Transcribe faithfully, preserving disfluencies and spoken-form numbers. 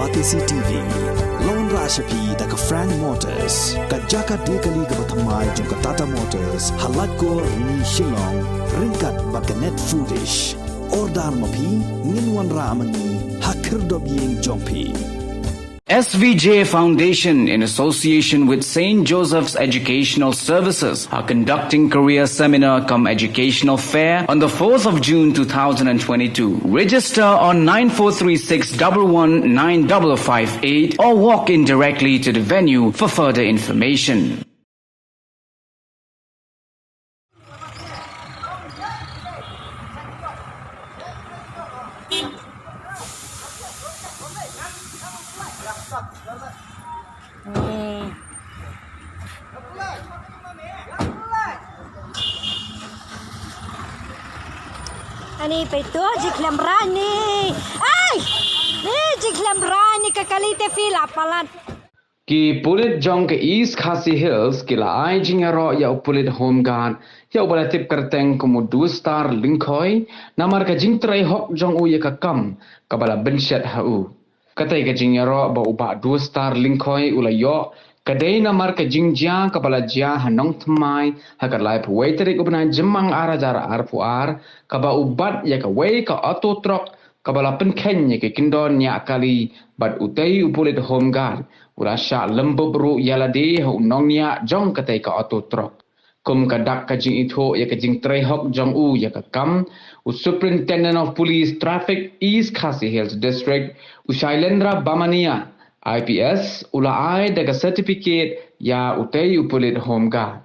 Batesi T V. Lawan rashapi da ka Frank Motors, ka jaka dekali kaba thymmai jong ka Tata Motors, ha Laitkor ni Shillong, ryngkat bad ka Net Foodish. Order ma phi, ngin wanrah ma ngi ha khyrdop ïing jong phi. S V J Foundation, in association with Saint Joseph's Educational Services, are conducting career seminar cum educational fair on the fourth of June two thousand twenty-two. Register on nine four three six double one nine double five eight or walk in directly to the venue for further information. Ani peit to, jingkhlem rani. Ai! Ni jingkhlem rani ka kali te phi la palat. Ki pulit jong ka East Khasi Hills ki la ai jingïaroh ïa u pulit Home Guard, ïa uba la tip kyrteng kum u Dustar Lyngkhoi, namar ka jingtrei hok jong u ïa ka kam kaba la bynshet ha u. Katei ka jingïaroh ba u Bah Dustar Lyngkhoi u la ïoh, ka dei namar ka jingjia kaba la jia ha Nongthymmai, ha ka laiphew wei tarik u bnai Jymmang ar hajar arphew ar, kaba u bat ïa kawei ka auto truck, kaba la pynkheiñ ïa ka kyndon ñiah kali, bad utei u pulit Home Guard u la shah lymbup ruh ïa lade ha u nongñiah jong katei ka auto truck. Kum ka dak ka jingithuh ïa ka jingtrei hok jong u ïa ka kam, u Superintendent of Police Traffic East Khasi Hills District, u Shailendra Bamania, I P S, u la ai da ka certificate ïa utei u pulit Home Guard.